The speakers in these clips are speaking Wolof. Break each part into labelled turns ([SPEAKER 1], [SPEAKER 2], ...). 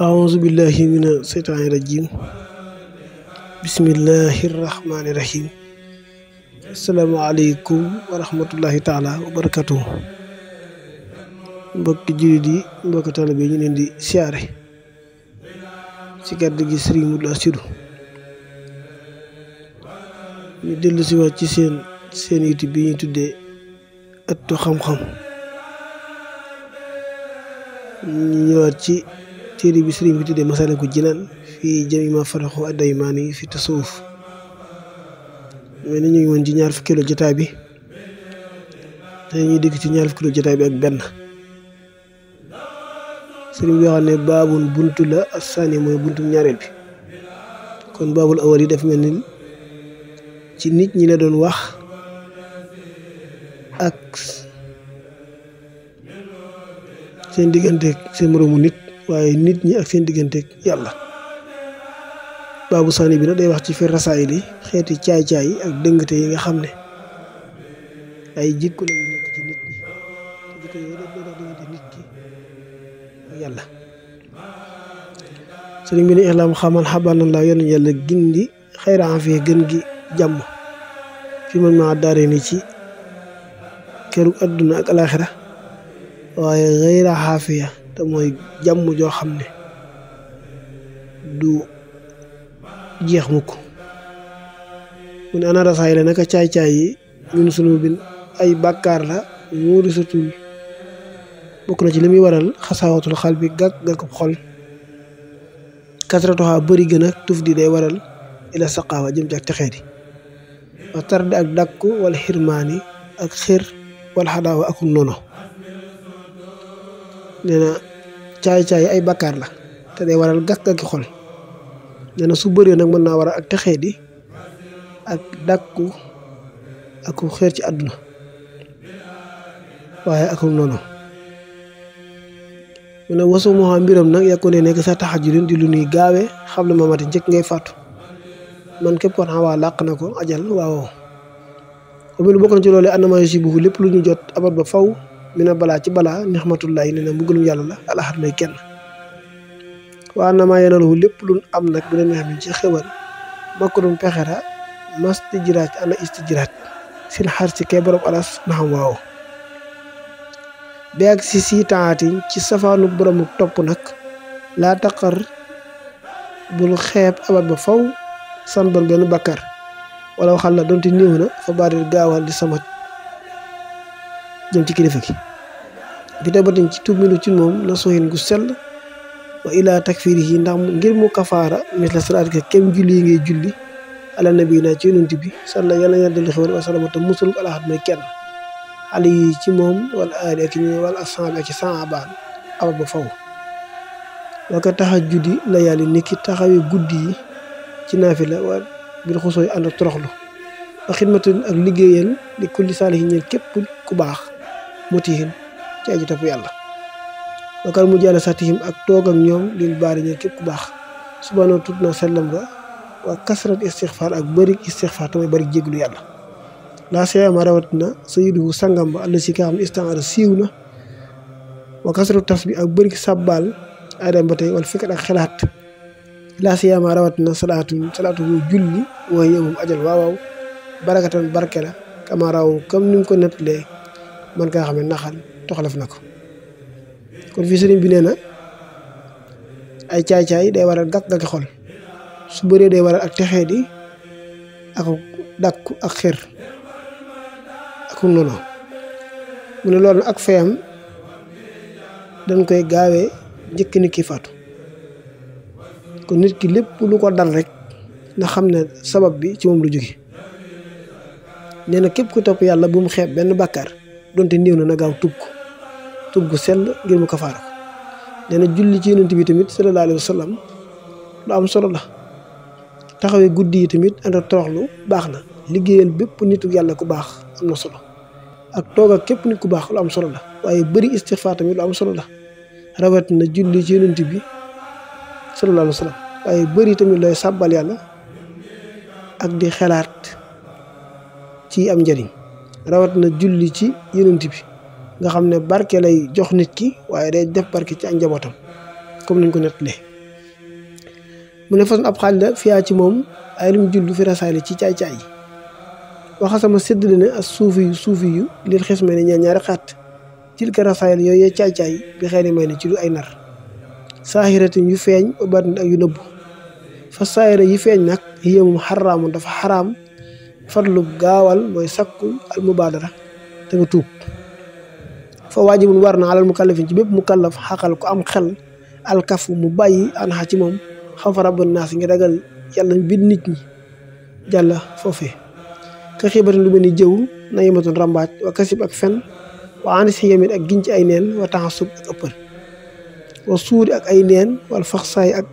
[SPEAKER 1] أعوذ بالله من الشيطان الرجيم بسم الله الرحمن الرحيم السلام عليكم ورحمة الله تعالى وبركاته mbokki jullit yi mbokki taalibe yi ñu leen di siyaare ci kàddu gi Sëriñ Modou Assirou ñu dellu si waat ci seen YouTube bi ñu tuddee ëttu xam-xam ñu ñëwaat ci téere bi sëriñ bi tuddee Masaalikul Jinaan fii jamii maa farraqahu ad-Daymaani fi tasawuf mais ni ñu ngi woon ci ñaar fukkeelu jotaay bi te ñuy dégg ci ñaar fukkeelu jotaay bi ak benn sëriñ bi waxam ne baabul buntu la as-saani mooy buntu ñaareel bi kon baabul awal yi daf mel ni ci nit ñi la doon wax ak seen digganteeg seen moroomu nit waaye nit ñi ak seen digganteeg yàlla baabu saani bi nag day wax ci fi rasaayil yi xeeti caay-caay yi ak dëngate yi nga xam ne ay jikko la yu nekk ci nit ñi jikko yooyu daf doon diggante nit ki ak yàlla sëriñ bi ne ixlaam xamal xabanan laa yoon yàlla gindi xayra afiya gën gi jàmm fi man maa daare ni ci këru adduna ak alaxira waaye xayra xaafiya te mooy jàmm joo xam ne du jeex mukk mu ne ana rasaay la naka caay-caay yi ñun sunu bin ay bàkkaar la muurisatul bokk na ci li muy waral xasaawatul xal bi gàkkub xol kasratoxaa bëri gën a tuf di day waral ila saqaawa jëm ci ak texee di wa tarde ak dàkku wala xirmaani ak xir wala xadaawa ak nono nee na caay-caay ay bakkaar la te day waral gàkk-gàkki xol nee na su bëree nag mën naa waral ak texee di ak dàkku ak xeer ci àdduna waaye ak noonu mu ne wasu moo xam mbiram nag yàkku ne nekk sa taxajudin di lu nuy gaawee xam la mamati njëkk ngay fàttu man képp kon xam waa làq na ko ajal waaw lu bokk na ci loolu annama si bufu lépp lu ñu jot abat ba faw mi na balaa ci balaa nixmatullahi ne na mbugalum yàlla la alaxat may kenn waa na maa yenaluhu lépp lu am nag bu la neex mi ci xewal makkulum pexera mas tijiraat ana istijiraat sin xar ci kay borom alas na xam waaw bi ak si taati ci safaanu boromu topp nag laa taqar bul xeeb abat ba faw san bon benn bakkar wala waxal la doonte néew na fa baadir gaawal di samat jëm ci kilifa gi bi tabatin ci tuub minu ci moom na soxin gu sell wa ilaa takfiri yi ndax ngir mu kafaara mis la salaat ka kem julli yi ngay julli ala nabi naa ci yonent bi salla yàlla na dolli xewal wa salama te musul alaxat may kenn xale yi ci moom wala aali ak ñi wala asxaabi ak ci saabaan abat ba faw waka tahajjudi la yàlla niki taxawee guddi yi ci naafila wa bir xusooy ànd ak toroxlu wa xidmatin ak liggéeyal li kulli saalihin ñeen képp ku baax mutihin ci aji topp yàlla wakar mu jàll satihim ak toog ak ñoom lil baari ñeen képp ku baax subhaanahu tut na sellam nga wa kasrat istixfaar ak bëri istixfaar tamay bëri jéglu yàlla laa seema rawat na sayyiduhu sangam ba àll si ka xam ne istaara siiw na wa kasratu tasbi ak bëri sàbbaal aadam ba tey wala fikkat ak xelaat laa siyaama rawat na salaatu wu julli waaye moom ajal waawaaw barakatan barke la kama raw comme ni mu ko nettalee man kaa xam ne naxal toxalef na ko kon fii sëriñ bi nee na ay caay-caay day waral gàkk-gàkki xol su bëree day waral ak texee di ak dàkku ak xër ak noonu mu ne loolu ak fayam dañ koy gaawee njëkk nit ki faatu kon nit ki lépp lu ko dal rek na xam ne sabab bi ci moom lu jóge nee na képp ku topp yàlla bu mu xeeb benn bàkkaar donte néew na na gaaw tub gu sell ngir mu kafaara ko nee na julli ci yonent bi tamit sallallahu alayhi wa sallam lu am solo la. taxawee guddi yi tamit ànd ak toroxlu baax na. liggéeyal bépp nitu yàlla ku baax am na solo ak toog ak képp nit ku baax lu am solo la. waaye bëri istixfaar tamit lu am solo la rawat na julli ci yonent bi sallallahu alayhi wa sallam. waaye bëri tamit looy sàbbal yàlla ak di xelaat ci am njëriñ rawat na julli ci yonent bi nga xam ne barke lay jox nit ki waaye day def barke ci ak njabootam comme nañ ko nettalee. mu ne façon ab xaaj la fiyaa ci moom ay lu mu jullu fi rasaali ci caay-caay yi waxa sama séddale ne ak suufi yu lil xisma ne ñaari xaat tilka rasaayil yooyu caay-caay bi xeeri may ne ci lu ay nar saahiratin yu feeñ ba batin ak yu nëbbu fa saahira yi feeñ nag yéen moom xaraamu dafa xaraam farlu gaawal mooy sakku al mubaadara te nga tuub fa waajibun war na alal mukallafin ci bépp mukallaf xaqal ko am xel alkafu mu bàyyi anxa ci moom xaw fa rabban naas ngi ragal yàlla bi nit ñi jàlla foofee ka xiibatin lu mel ni jëw na yematoon rambaaj wa kasib ak fen wa anis yemit ak giñ ci ay neen wa taxasub ak ëppal wa suuri ak ay neen wala faxsaay ak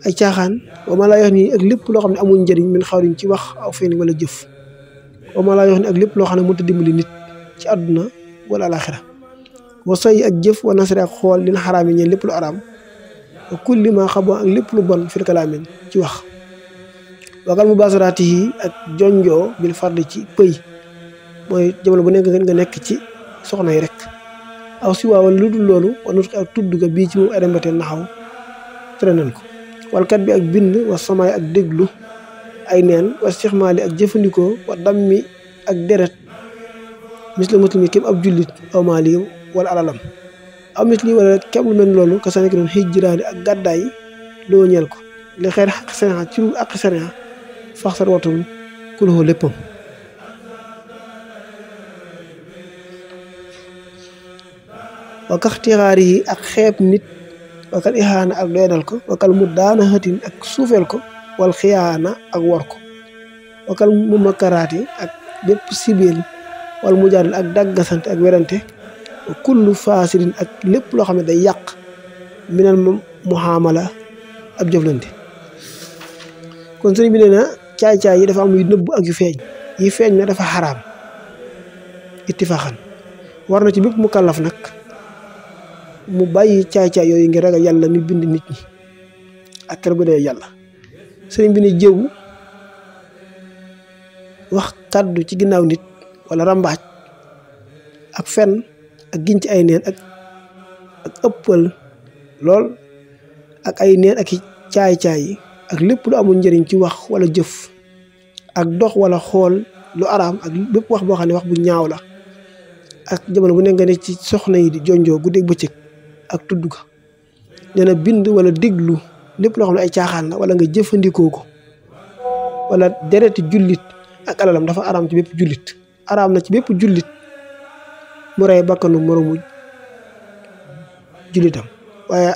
[SPEAKER 1] ay caaxaan wa ma laa yox ni ak lépp loo xam ne amul njëriñ min xawriñ ci wax aw fen wala jëf wa ma laa yox ni ak lépp loo xam ne mënta dimbali nit ci àdduna wala alaxira wa say ak jëf wa nasri ak xool lina xaraam yi ñeen lépp lu araam wa kulli ma xabo ak lépp lu bon fil kalaamin ci wax wakal mu basaraati yi ak jonjoo bil fardi ci pëy mooy jamono bu nekk nga nekk ci soxna yi rek aw si waawal lu dul loolu wa nut ak tudd ga bii ci moom arembate naxaw tere nañ ko walkat bi ak bind wa samaay ak déglu ay neen wa stixmaali ak jëfandikoo wa dammi ak deret misla muslimi képp ab jullit aw maali wala alalam aw misli wala képp lu mel loolu ka saneki doon hijraani ak gàddaay loo ñeel ko li xeer xaq sariya ci lu ak sariya fax sar watul kuloo léppam wakal tixaar yi ak xeeb nit wakal ixaana ak doyadal ko wakal mu daana xëtin ak suufeel ko wal xiyaana ak wor ko wakal mu makaraati ak bépp sibeel wal mu jaadal ak daggasante ak werante kullu faasirin ak lépp loo xam ne day yàq minal muhaamala ab jëflante. kon sëriñ bi nee na caay-caay yi dafa am yu nëbb ak yu feeñ yi feeñ na dafa xaraam ittifaaxan war na ci bépp mu kàllaf nag mu bàyyi caay-caay yooyu ngir ragal yàlla mi bind nit ñi ak kër bu dee yàlla. sëriñ bi ne jëw wax kàddu ci ginnaaw nit wala rambaaj ak fen ak giñ ci ay neen ak ëppal lool ak ay neen ak i caay-caay ak lépp lu amul njëriñ ci wax wala jëf ak dox wala xool lu araam ak bépp wax boo xam ne wax bu ñaaw la ak jamono bu nekk nga ne ci soxna yi di jonjoo guddeeg bëccëg ak tudd ga nee na bind wala déglu lépp loo xam ne ay caaxaan la wala nga jëfandikoo ko wala dereti jullit ak alalam dafa araam ci bépp jullit araam na ci bépp jullit mu rey bakkanu moromu jullitam waaye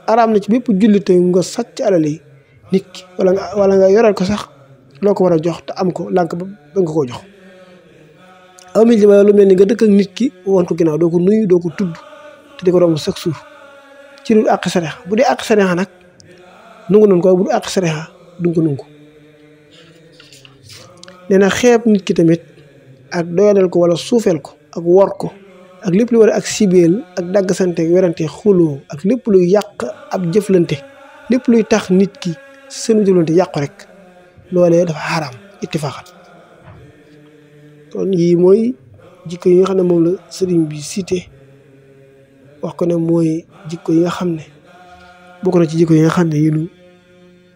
[SPEAKER 1] araam na ci bépp jullit nga sàcc alal yi nit ki wala nga yoral ko sax loo ko war a jox te am ko lànk ba nga koo jox. aw mi li lu mel ni nga dëkk ak nit ki woon ko ginnaaw doo ko nuyu doo ko tudd te di ko romb chaque jour ci lu àq sareexa bu dee àq sareexa nag nungu noonu ko bu dee àq sareexa du ko nungu. nee na xeeb nit ki tamit ak doyadal ko wala suufeel ko ak wor ko ak lépp lu war ak sibeel ak daggsante werante xuloo ak lépp luy yàq ab jëflante lépp luy tax nit ki seen jëflante yàqu rek loolee dafa xaraam ittifaaxan. kon yii mooy jikko yi nga xam ne moom la sëriñ bi cité wax ko ne mooy jikko yi nga xam ne bokk na ci jikko yi nga xam ne yu nu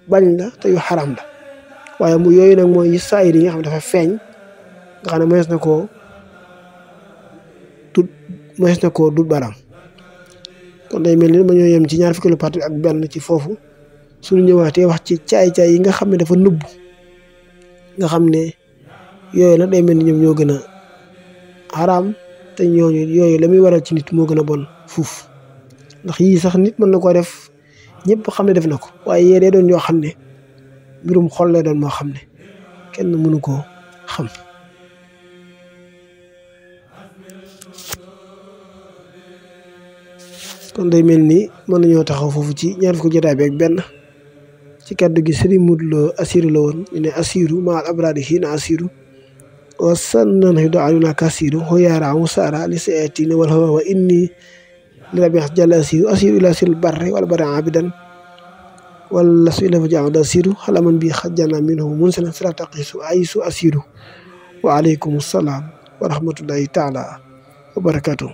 [SPEAKER 1] bañ la te yu xaraam la waaye mu yooyu nag mooy yi saayir yi nga xam ne dafa feeñ nga xam ne mënees na koo dut baaraam. kon day mel ni ma ñoo yem ci ñaar fukki parti ak benn ci foofu suñu ñëwaatee wax ci caay-caay yi nga xam ne dafa nëbbu nga xam ne yooyu nag day mel ni ñoom ñoo gën a xaraam te ñooñu yooyu la muy waral ci nit moo gën a bon fuuf ndax yii sax nit mën na koo def ñëpp xam ne def na ko waaye yee day doon yoo xam ne mbirum xol lay doon moo xam ne kenn mënu koo xam. kon day mel ni mën nañoo taxaw foofu ci ñaar fukki jotaay bi ak benn ci kaddu gi Sëriñ Modou Lo Assirou la woon ñu ne Assirou maal abradi xiina Assirou wa sannan xido ayuna kasiru xoyaara musara li seetini wal hawa wa inni li rabi jàll Assirou ila sil barre wala barre abidan wala su ila fa jaam da Assirou xalaman bi xajjana minhu munsilan fila taqisu aisu Assirou wa aleykum salaam wa rahmatullahi taala wa barakatuh